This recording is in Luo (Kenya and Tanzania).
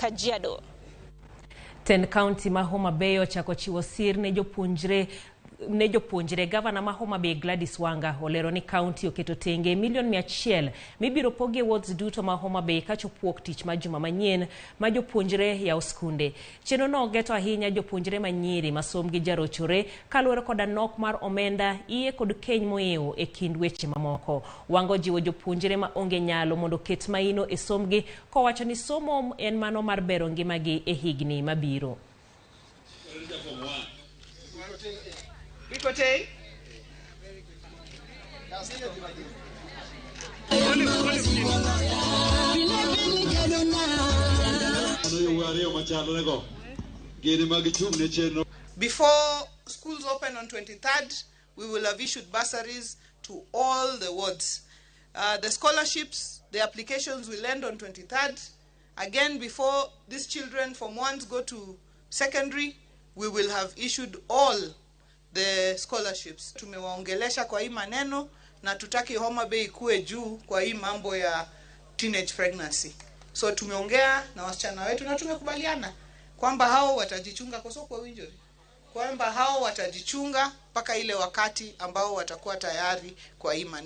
Kajiado. Tend kaunti ma Homa Bay ochako chiwo sir ne jopuonjre ne jopuonjre. Gavana ma Homa Bay Gladys Wanga olero ni kaunti oketo tenge milion 100 mibiro pogi e wards duto ma Homa Bay kachopo wuok tich ma juma manyien ma jopuonjre yawo skunde. Chenro no geto ahinya jopuonjre manyiri ma sombgi jarochore kaluwore koda nok mar omenda, iye kod keny moewo e kind weche mamoko. Wanga ojiwo jopuonjre ma onge nyalo mondo oket maino e sombgi kowacho ni somo en mano mar bero ngimagi e higni mabiro. Before schools open on 23rd, we will have issued bursaries to all the wards. The scholarships, the applications will end on 23rd. Again, before these children from ones go to secondary, we will have issued all the scholarships. Tumewaongelesha kwa hii maneno na tutaki Homa Bay ikue juu kwa hii mambo ya teenage pregnancy. So tumeongea na wasichana wetu na tumekubaliana kwamba hao watajichunga kwa soko winjori, kwamba hao watajichunga mpaka ile wakati ambao watakuwa tayari kwa hii maneno.